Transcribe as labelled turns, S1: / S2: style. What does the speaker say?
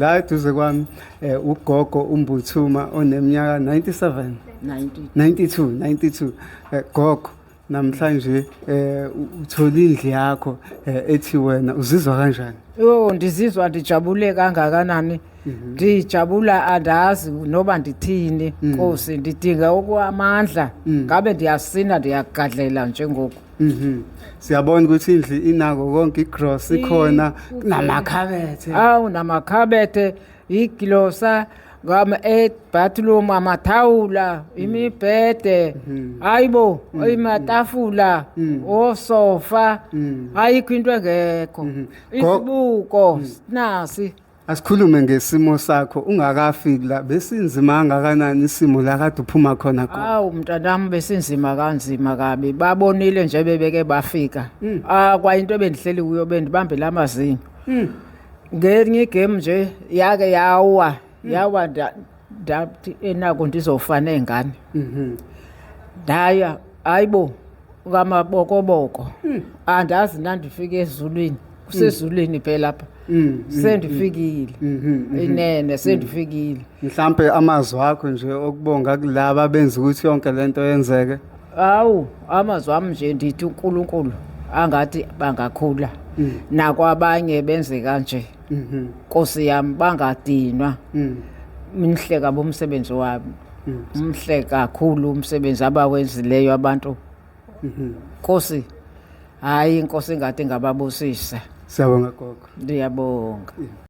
S1: La eduze kwami ugogo uMbuthuma oneminyaka 97.
S2: 90.
S1: 92, 92. Gogo, namhlanje uthola indlu yakho ethi wena uzizwa kanjani?
S2: Yho, ndizizwa ndijabule kangakanani. Ndijabula andazi noba ndithini, Nkosi, ndidinga okwamandla. Ngabe ndiyasina ndiyagadlela njengoku.
S1: Siyabona ukuthi indlu inako konke, igross ikhona, namakhabethe.
S2: Awu, namakhabethe, igilosa, ngama e-bathroom, amathawula, imibhede. Hayibo, imatafula, osofa. Ayikho into engekho. Isibuko nasi.
S1: Asikhulume ngesimo sakho ungakafiki la, besinzima kangakanani isimo la kade uphuma khona gogo?
S2: Awu mntanami, besinzima kanzima kabi. Babonile nje bebeke bafika. Ah, kwa into ebendihleli kuyo bendibambela amazinyo. Ngelinye igame nje yake yawa, yawa ndathi enako ndizofa nengane. Ndaya, hayibo, ngamabokoboko. Andazi nandifike ezulwini. Kusezulwini phela lapha. Sendifikile. Inene sendifikile.
S1: Mhlambe amazwi akho nje okubonga kulaba benza ukuthi yonke lento yenzeke.
S2: Awu, amazwi ami nje ndithi uNkulunkulu angathi bangakhula. Nakwabanye benze kanje. Nkosi yami bangadinwa. Mhle kabi umsebenzi wami. Mhle kakhulu umsebenzi abawenzileyo abantu. Nkosi, hayi inkosi ingathi ngababusisa.
S1: Siyabonga gogo.
S2: Ndiyabonga.